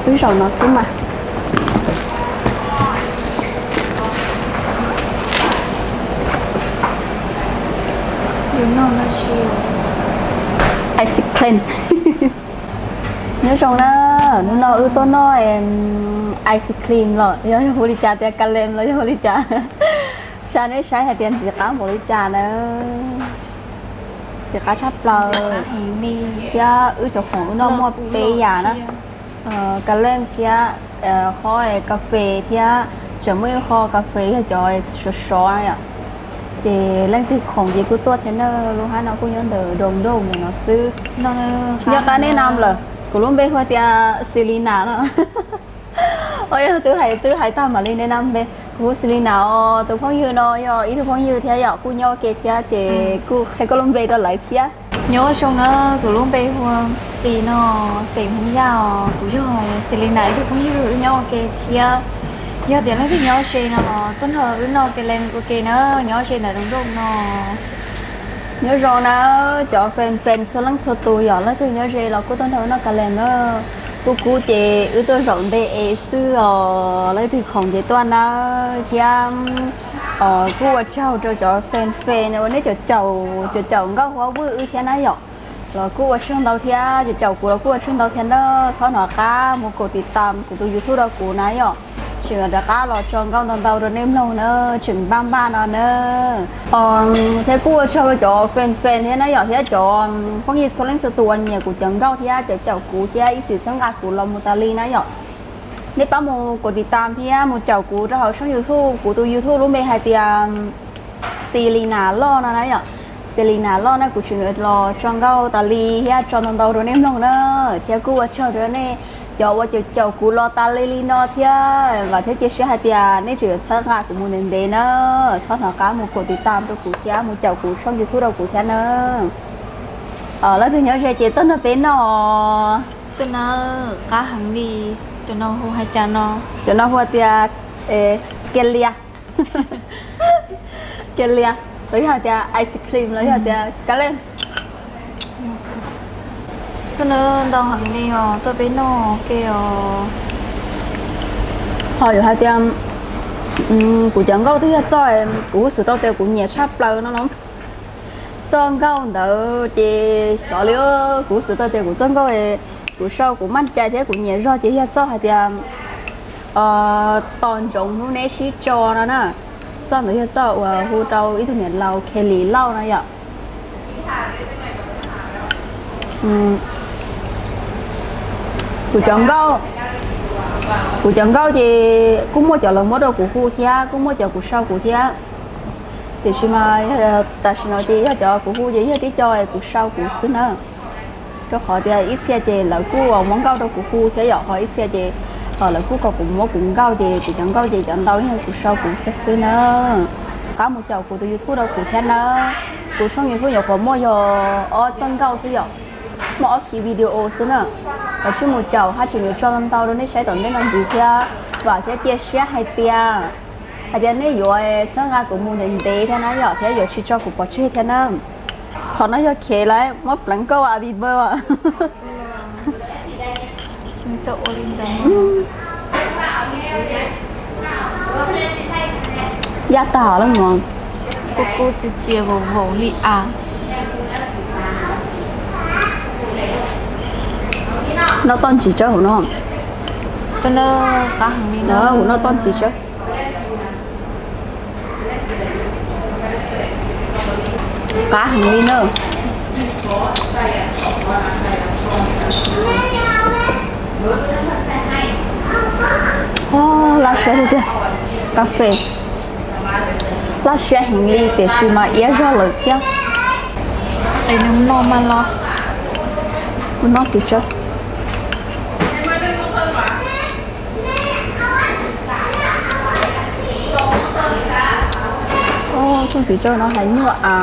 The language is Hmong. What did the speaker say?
Wb zaum no xwb mas. Ice cream. Nyob zoo na, hnub no wb tuaj noj ice cream los yog hu li cas tias ka lem los yog hu li cas. Tsa nej saib hais tias ntxim qab npaum li cas na. Ntxim qab tshaj plaws. Thiab wb cov khoom wb noj muaj peb yam na. Ka lem thiab qhov kas fes thiab tseem muaj ib qho kas fes yog cov sov sov yom. Ces leej twg khoom ces kuj tuaj thiab na, lub hab no kuj nyob ntawm downtown ntawm no xwb. Tsis nco qab nej nam lawm, kuv lub npe hu tias Selina no. Yog twb hais twb hais tag mam li nej nam npe, kuv hu Selina os. Tus phooj ywg no yog ib tug phooj ywg thiab yom, kuj nyob ua ke thiab ces kuj qhia koj lub npe rau lawv thiab. Nyob zoo na, kuv lub npe hu Xis no, xeem Hmoob Yaj os, kuv yog Selina ib tug phooj ywg wb nyob ua ke thiab. Yog tias leej twg nyob ze no los tuaj nrog wb noj ka lem ua ke na, nyob ze ntawm downtown no. Nyob zoo na, cov fan fan txhua leej txhua tus yom, leej twg nyob ze los kuj tuaj nrog wb noj ka lem na. Kuj kuv ces wb tuaj zaum nte es xwb os, leej twg khoom ces tuaj nawb thiab. Kuj ua tsaug rau cov fan fan uas nej caum caum caum caum nkauj huab vwj wb thiab na yom. Los kuj ua tsaug ntau thiab, caum caum kuv los kuj ua tsaug ntau thiab na. Txhob hnov qab mus kos tiv tam kuv tus YouTube rau kuv na yom. Tseem rov qab los tso nkauj ntau ntau rau nej mloog na, tseem npaj npaj no na. Thiab kuj ua tsaug rau cov fan fan thiab na yom, thiab cov phooj ywg txhua leej txhua tus uas nyiam kuv cov nkauj thiab caum caum kuv thiab ib txwm txhawb nqa kuv los mus tas li na yom. Nej pab mus kos tiv tam thiab mus caum kuv rau hauv tshooj YouTube, kuv tus YouTube lub npe hais tias Selina Loj no na yom. Selina Loj na, kuv tseem los tso nkauj tas li thiab tso ntau ntau rau nej mloog na. Thiab kuj ua tsaug rau nej cov uas caum caum kuv los tas li li no thiab, vam thiab cia siab hais tias nej tseem yuav txhawb nqa kuv mus ntev ntev na. Txhob hnov qab mus kos tiv tam rau kuv thiab mus caum kuv tshooj YouTube rau kuv thiab na. Leej twg nyob ze ces tuaj nrog peb noj. Tuaj na, qab heev li. Cov no hu hais cas no? Cov no hu tias kiag lias. Kiag lias, los yog hais tias ice cream los yog hais tias ka lem. Tuaj na, ntau heev li os, tuaj peb noj ke os. Ho yuav hais tias kuv cov nkauj twb yog txoj kuv xav tau tias kuv nyiam tshaj plaws no los txoj nkauj ntawd ces xyov li, kuv xav tau tias kuv txoj nkauj kuv sau kuv maj cai thiab kuv nyiam zog ces yog txoj hais tias tos ntsoov hnub neb sib tso no na. Txoj ntawd yog txoj uas hu rau ib tug niam laus Kelly Lauj no yom. Kuv cov nkauj, kuv cov nkauj ces kuj muaj cov lawv muab rau kuv hu thiab kuj muaj cov kuv sau kuv thiab. Tiam sis mas tam sim no ces yog cov kuv hu ces yog tib co kuv sau kuv xwb na. Rau qhov tias ib txhia ces lawv kuj muab nkauj rau kuv hu thiab yom, ho ib txhia ces lawv kuj kom kuv muab kuv nkauj ces kuv cov nkauj ces cov ntau yog kuv sau kuv thiab xwb na. Qab mus caum kuv tus YouTube rau kuv thiab na. Kuv tshooj YouTube nyuam qhuav muaj yog ob txoj nkauj xwb yom, muaj ob khiv video xwb na. Los tsij mus caum haj tseem yuav tso ntau rau nej saib tom ntej no ntxiv thiab. Vam thiab cia siab hais tias, hais tias nej yuav txhawb nqa kuv mus ntev ntev thiab na yom, thiab yuav tsis tso kuv pov tseg thiab na. Qhov no yog khev lawm, muab pleev nkauj a bi npawg. Yaj tag lawm mog. Kuj kuj txias txias vos vos li a. Noj toj ntsis tsawb hauv no. Kuv noj toj ntsis tsawb. Qab heev li na. Laj siab tiag tiag. Kas fes laj siab heev li tiam sis mas iab zog lawm thiab. Es nws noj mas los, kuv noj txiv tsawb. Txooj txiv tsawb no hais nyuaj a.